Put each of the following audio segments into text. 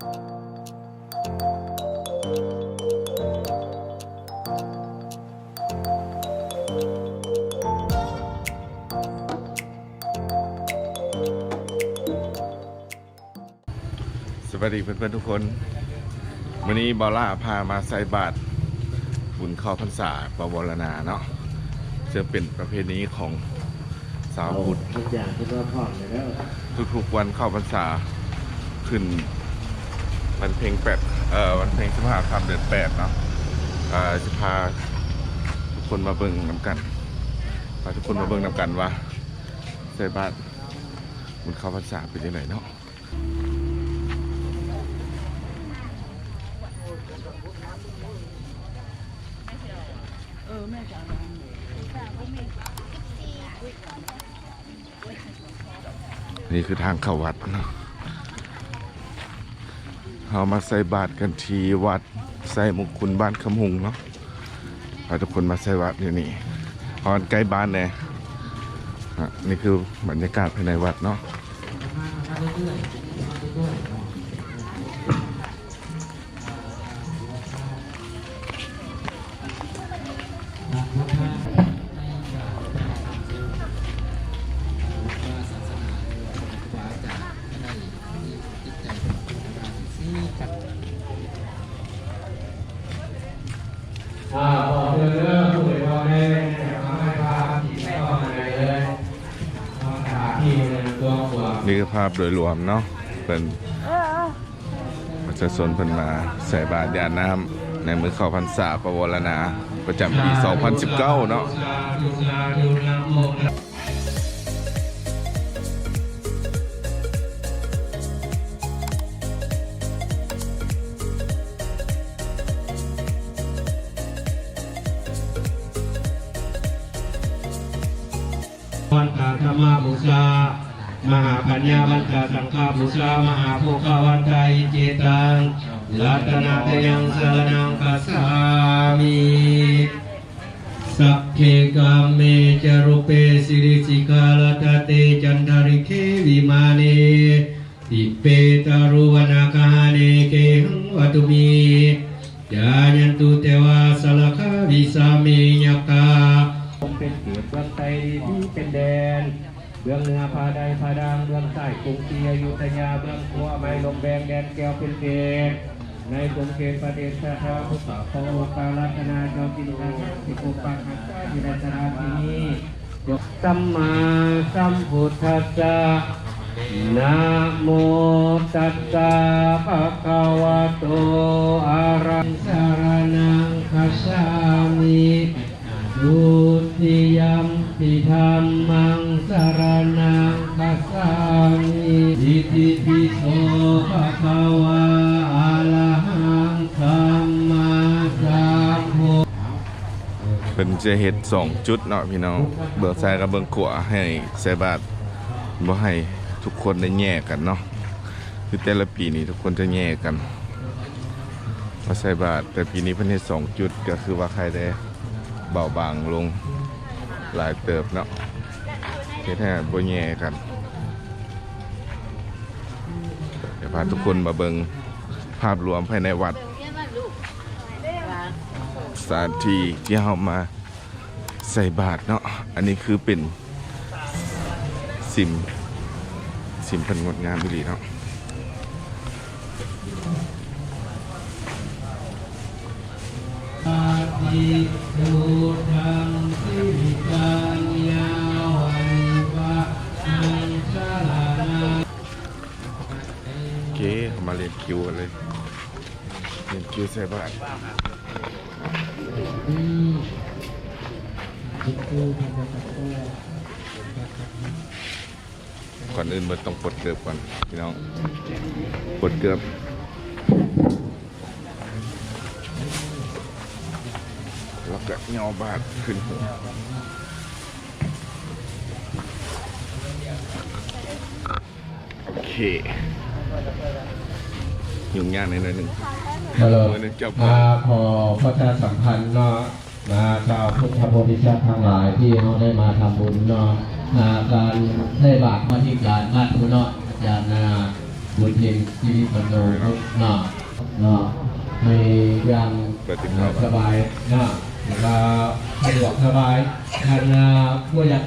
ສະບາຍດີເພື່ອນໆທຸກຄົນ, ມື້ນີ້ບ່າວຫຼ້າພາມາໃສ່ບາດບຸນເຂົ້າພັນສາປະວາລະນາເນາະ, ເຊິ່ງເປັນປະເພນີຂອງຊາວພຸດ ທຸກໆວັນເຂົ້າພັນສາ ຂຶ້ນວັນເພັງແປດ ເອີ ວັນເພັງສິບຫ້າຄ່ຳເດືອນແປດເນາະ. ເອີ ຊິພາທຸກຄົນມາເບິ່ງນຳກັນ, ພາທຸກຄົນມາເບິ່ງນຳກັນວ່າໃສ່ບາດບຸນເຂົ້າພັນສາເປັນຈັ່ງໃດເນາະ. ນີ້ຄືທາງເຂົ້າວັດເນາະ. ເຮົາມາໃສ່ບາດກັນທີ່ວັດໄຊມຸງຄຸນ ບ້ານຄຳຮຸງເນາະ. ພາທຸກຄົນມາໃສ່ບາດຢູ່ນີ້ ເພາະມັນໃກ້ບ້ານແດ່. ນີ້ຄືບັນຍາກາດພາຍໃນວັດເນາະ. ອ່າ ຂໍເຊີນເດີ ຜູ້ໃດບໍ່ໄດ້ ເອົາໄມ້ພາສີໄປຕ້ອງໃຫ້ເລີຍ. ເອົາສະຖານທີ່ເລີຍ ຕົວຂວາ. ນີ້ຄືພາບໂດຍລວມເນາະ, ເພິ່ນ ປະຊາຊົນເພິ່ນມາໃສ່ບາດຢາດນ້ຳໃນມື້ເຂົ້າພັນສາປະວາລະນາ ປະຈຳປີສອງພັນສິບເກົ້າເນາະ. ວັນທະທຳມະບູຊາ ມະຫາປັນຍາວັນທະສັງຄະບູຊາ ມະຫາໂພຄະວັນທະອິເຈຕັງ ລັດຕະນະຕະຍັງສະລະນັງຄັດສາມິ. ສັກເຂກຳເມຈະຣູເປ ສິລິສິຂາລະທະເຕ ຈັນທະລິເຂວິມາເນ ດິບເປຕາລຸວະນາຄາຫາເນເກຫັງວັດຖຸມິ ຈາຍັນຕຸເທວາສະລະຄາວິສາເມຍັກຂາ. ເປັນເຂດເບື້ອງໃຕ້ດີພີເປັນແດນ, ເບື້ອງເໜືອຜາໄດຜາດ່າງ, ເບື້ອງຊ້າຍກຸງສີອະຍຸດທະຍາ, ເບື້ອງຂວາໄມລົມແບງ, ແດນແກ້ວເປັນເຂດ. ໃນຂົງເຂດປະເທດຊາດ ພະພຸດທະພາວະກາລັດຕະນາ ເຈົ້າຈິນຕະນາທີ່ປົກປັກຮັກສາຢູ່ໃນສະຖານທີ່ນີ້. ສຳມາສຳພຸດທັດສະ ນະໂມຕັດສະ ພະຄະວະໂຕ ອະຣະ ສະຣະນັງຄັດສາມິ. ທຸດຕິຍຳປິທຳມັງ ສະຣະນັງຄັດສາມິ. ອິຕິປິໂສ ພະຄະວາ ອະຣະຫັງ ສຳມາສຳພຸດ ເພິ່ນຈະເຮັດສອງຈຸດເນາະພີ່ນ້ອງ, ເບື້ອງຊ້າຍກັບເບື້ອງຂວາ ໃຫ້ໃສ່ບາດ ບໍ່ໃຫ້ທຸກຄົນໄດ້ແຍກກັນເນາະ. ຄືແຕ່ລະປີນີ້ທຸກຄົນຈະແຍກກັນມາໃສ່ບາດ, ແຕ່ປີນີ້ເພິ່ນເຮັດສອງຈຸດ ກໍຄືວ່າໃຄແດ່ ເບົາບາງລົງຫຼາຍເຕີບເນາະ, ເຮັດໃຫ້ບໍ່ແຍກກັນ. ດຽວພາທຸກຄົນມາເບິ່ງພາບລວມພາຍໃນວັດ ສະຖານທີ່ທີ່ເຮົາມາໃສ່ບາດເນາະ. ອັນນີ້ຄືເປັນ ສິມ ສິມເພິ່ນງົດງາມອີ່ຫຼີເນາະ. ໂອເຄ ເຮົາມາລຽນຄິວກັນເລີຍ, ລຽນຄິວໃສ່ບາດ. ກ່ອນອື່ນໝົດຕ້ອງປົດເກີບກ່ອນພີ່ນ້ອງ, ປົດເກີບ ແລ້ວກໍຍໍບາດຂຶ້ນຫົວ. ໂອເຄ ຫຍຸ້ງຍາກໜ້ອຍໜຶ່ງ. ເອີ ມື້ນີ້ເຈົ້າພາ ອ່າ ຂໍປະຊາສຳພັນເນາະ, ອ່າ ຊາວພຸດທະບໍລິສັດທັງຫຼາຍທີ່ເຮົາໄດ້ມາທຳບຸນເນາະ, ອ່າ ການໃສ່ບາດ ອະທິການວັດພຸ້ນເນາະ, ຈາກໜ້າ ບຸນເພັງ ສິລິວັນໂນ ເນາະ ເນາະ ໃຫ້ຢ່າງ ສະບາຍເນາະ ແລ້ວກໍສະດວກສະບາຍ ຄັນວ່າບໍ່ຢາກ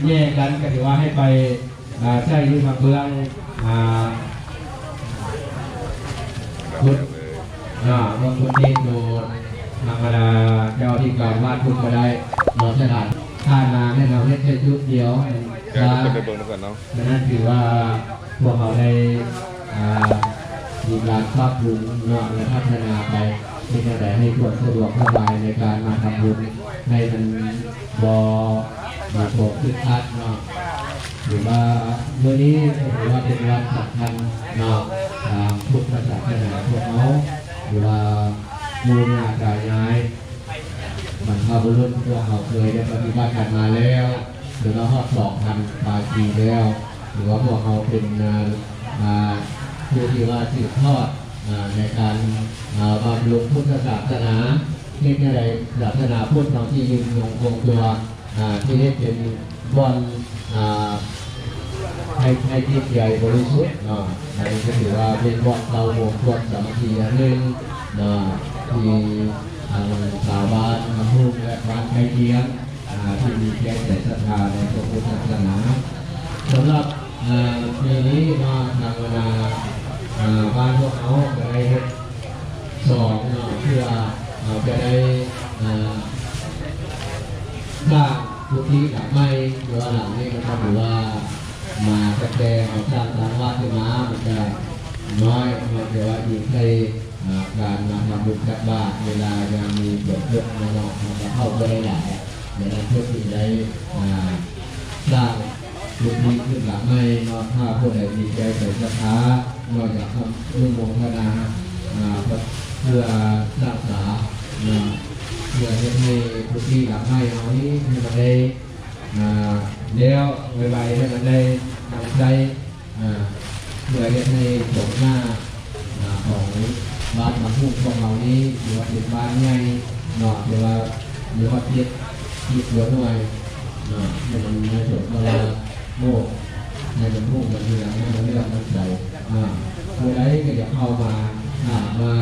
ແຍ່ກັນ ກໍຖືວ່າໃຫ້ໄປ ອ່າ ໃຊ້ຢູ່ທາງເບື້ອງ ອ່າ ພຸດ ອ່າ ເບື້ອງພຸດນີ້ໂດຍທາງບັນດາເຈົ້າທີ່ການວາດພຸດກໍໄດ້ເນາະ ສະຖານ ຜ່ານມາແມ່ນເຮົາເຮັດແຕ່ຈຸດດຽວ ຢາກໃຫ້ທຸກຄົນໄດ້ເບິ່ງນຳກັນເນາະ ສະນັ້ນຖືວ່າພວກເຮົາໄດ້ ອ່າ ມີການປັບປຸງເນາະ ແລະ ພັດທະນາໄປ ເຮັດແນວໃດໃຫ້ຄວາມສະດວກສະບາຍໃນການມາທຳບຸນ ໃຫ້ມັນບໍ່ ບໍ່ ບໍ່ຄຶກຄັກເນາະ. ຖືວ່າມື້ນີ້ກໍຖືວ່າເປັນວັນສຳຄັນເນາະ ທາງພຸດທະສາສະໜາພວກເຮົາ ຫຼືວ່າປູ່ຍ່າຕາຍາຍ ບັນພະບຸລຸດພວກເຮົາເຄີຍໄດ້ປະຕິບັດກັນມາແລ້ວ ຫຼືວ່າຮອດສອງພັນປາຍປີແລ້ວ ຖືວ່າພວກເຮົາເປັນ ອ່າ ອ່າ ຜູ້ທີ່ວ່າສືບທອດ ອ່າ ໃນການ ອ່າ ບຳລຸງພຸດທະສາສະໜາ ເຮັດແນວໃດສາສະໜາພຸດເຮົາທີ່ຍືນຍົງຄົງຕົວ ອ່າ ທີ່ເຮັດເປັນບ່ອນ ອ່າ ໃຫ້ ໃຫ້ຈິດໃຈບໍລິສຸດເນາະ ອັນນີ້ກໍຖືວ່າເປັນບ່ອນເຕົ້າໂຮມຄວາມສາມັກຄີອັນໜຶ່ງເນາະ ທີ່ທາງຊາວບ້ານນຳຮຸ່ງ ແລະ ບ້ານໃກ້ຄຽງ ອ່າ ທີ່ມີແກ່ໃຈສັດທາໃນພະພຸດທະສາສະໜາ. ສຳລັບ ອ່າ ປີນີ້ເນາະ ທາງບັນດາ ອ່າ ບ້ານພວກເຮົາກໍໄດ້ເຮັດສອງເນາະ ເພື່ອເຮົາຈະໄດ້ ອ່າ ສ້າງກຸຕິຫຼັງໃໝ່ ເພາະວ່າຫຼັງນີ້ມັນກໍຖືວ່າມາຕັ້ງແຕ່ເຮົາສ້າງທາງວັດຂຶ້ນມາ ມັນກໍນ້ອຍເນາະ ແຕ່ວ່າອີງໃສ່ ອ່າ ການມາທຳບຸນຕັກບາດ ເວລາຍາມມີຝົນຕົກເນາະ ມັນກໍເຂົ້າບໍ່ໄດ້ຫຼາຍ ດັ່ງນັ້ນເພິ່ນຈຶ່ງໄດ້ ອ່າ ສ້າງກຸຕິຂຶ້ນຫຼັງໃໝ່ເນາະ. ຖ້າຜູ້ໃດມີແກ່ໃຈສັດທາເນາະ ຢາກອະນຸໂມທະນາ ອ່າ ເພື່ອສ້າງສາເນາະ ເພື່ອເຮັດໃຫ້ກຸຕິຫຼັງໃໝ່ເຮົານີ້ໃຫ້ມັນໄດ້ ອ່າ ແລ້ວໄວໆ ໃຫ້ມັນໄດ້ນຳໃຊ້ ອ່າ ເພື່ອເຮັດໃຫ້ໂສງໜ້າ ອ່າ ຂອງບ້ານນຳຮຸ່ງຂອງເຮົານີ້ ຖືວ່າເປັນບ້ານໃຫຍ່ເນາະ ຖືວ່າມີຮອດເຈັດສິບກວ່າໜ່ວຍເນາະ ໃຫ້ມັນໃຫ້ສົມກັບວ່າ ໂອ້ ໃຫ້ມັນຮຸ່ງມັນເຮືອງ ໃຫ້ມັນເຫຼື້ອມມັນໃສເນາະ. ຜູ້ໃດກໍຢາກເຂົ້າມາ ອ່າ ມາ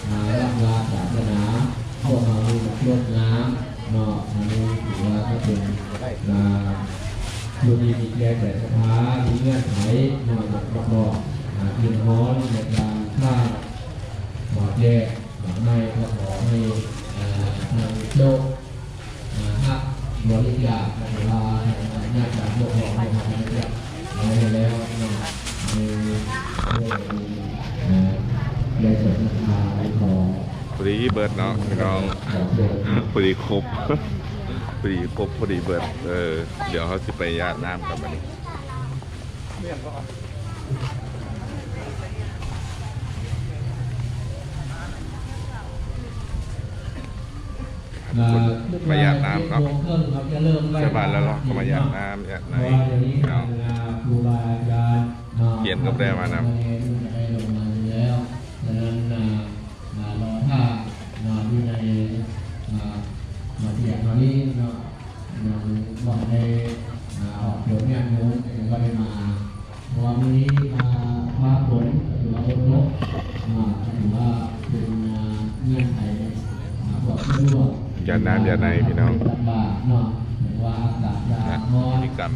ອ່າ ຮັບລາສາສະໜາ ພວກເຮົານີ້ມັນງົດງາມເນາະ ອັນນີ້ຖືວ່າກໍເປັນ ອ່າ ຜູ້ທີ່ມີແກ່ໃຈສັດທາ ມີເງື່ອນໄຂເນາະ ຢາກປະກອບ ອ່າ ກິນຮອນໃນການສ້າງຫໍແຈກໃໝ່ ກໍຂໍໃຫ້ ອ່າ ທາງໂຈະ ອ່າ ຮັບບໍລິຈາກ ຫຼືວ່າທາງຍາດການປົກຄອງໃຫ້ເຮົາໄດ້ຈັດໄວ້ໃຫ້ແລ້ວເນາະ ໃຫ້ຜູ້ ອ່າ ແກ່ໃຈສັດທາ ຂໍ ພໍດີເບິດເນາະພີ່ນ້ອງ ພໍດີຄົບ ພໍດີຄົບ ພໍດີເບິດ. ເອີ ດຽວເຮົາຊິໄປຢາດນ້ຳກັນບັດນີ້ ມາຢາດນ້ຳເນາະ ໃສ່ບາດແລ້ວເນາະ ກໍມາຢາດນ້ຳ ຢາດໃນເນາະ ຂຽນກໍບໍ່ໄດ້ມານຳ. ອ່າ ລໍຖ້າເນາະ ຢູ່ໃນ ອ່າ ມາເຕຍມາລີເນາະ ຍັງບໍ່ໄດ້ ອ່າ ອອກໂຕຍາດໂຍມ ກໍຍັງບໍ່ໄດ້ມາ ເພາະວ່າມື້ນີ້ ອ່າ ຟ້າຝົນກໍຖືວ່າບໍ່ຕົກເນາະ ກໍຖືວ່າເປັນ ອ່າ ເງື່ອນໄຂ ອ່າ ຄວາມສະດວກ ຢາດນ້ຳຢາດໃນພີ່ນ້ອງ ເນາະ ເພາະວ່າອາກາດຈະຮ້ອນ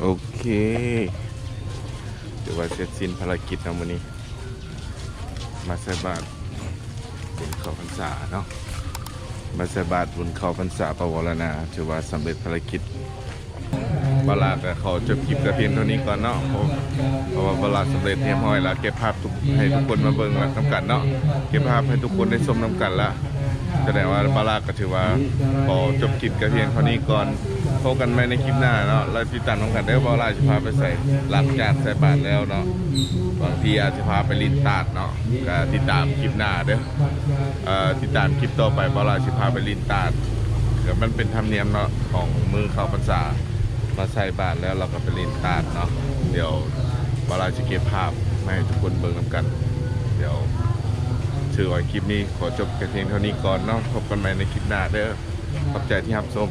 ໂອເຄ ຖືວ່າເສັດສິ້ນພາລະກິດເນາະມື້ນີ້ ມາໃສ່ບາດບຸນເຂົ້າພັນສາເນາະ ມາໃສ່ບາດບຸນເຂົ້າພັນສາພະວໍລະນາ ຖືວ່າສຳເລັດພາລະກິດ. ບ່າວຫຼ້າກໍຂໍຈົບຄລິບແຕ່ພຽງເທົ່ານີ້ກ່ອນເນາະ ເພາະ ເພາະວ່າບ່າວຫຼ້າສຳເລັດຮຽບຮ້ອຍແລ້ວ ເກັບພາບທຸກ ໃຫ້ທຸກຄົນມາເບິ່ງນຳກັນເນາະ ເກັບພາບໃຫ້ທຸກຄົນໄດ້ຊົມນຳກັນລະ ສະແດງວ່າບ່າວຫຼ້າກໍຖືວ່າຂໍຈົບຄລິບແຕ່ພຽງເທົ່ານີ້ກ່ອນ ພົບກັນໃໝ່ໃນຄລິບໜ້າເນາະ ແລ້ວຕິດຕາມນຳກັນເດີ ບ່າວຫຼ້າຊິພາໄປໃສ ຫຼັງຈາກໃສ່ບາດແລ້ວເນາະ ບາງທີອາດຊິພາໄປຫຼິ້ນຕາດເນາະ ກໍຕິດຕາມຄລິບໜ້າເດີ ເອີ ຕິດຕາມຄລິບຕໍ່ໄປ ບ່າວຫຼ້າຊິພາໄປຫຼິ້ນຕາດ ເອີ ມັນເປັນທຳນຽມເນາະ ຂອງມື້ເຂົ້າພັນສາ ມາໃສ່ບາດແລ້ວ ເຮົາກໍໄປຫຼິ້ນຕາດເນາະ. ດຽວບ່າວລາວຊິເກັບພາບມາໃຫ້ທຸກຄົນເບິ່ງນຳກັນ. ດຽວຖືວ່າຄລິບນີ້ຂໍຈົບແຕ່ພຽງເທົ່ານີ້ກ່ອນເນາະ. ພົບກັນໃໝ່ໃນຄລິບໜ້າເດີ. ຂອບໃຈທີ່ຮັບຊົມ.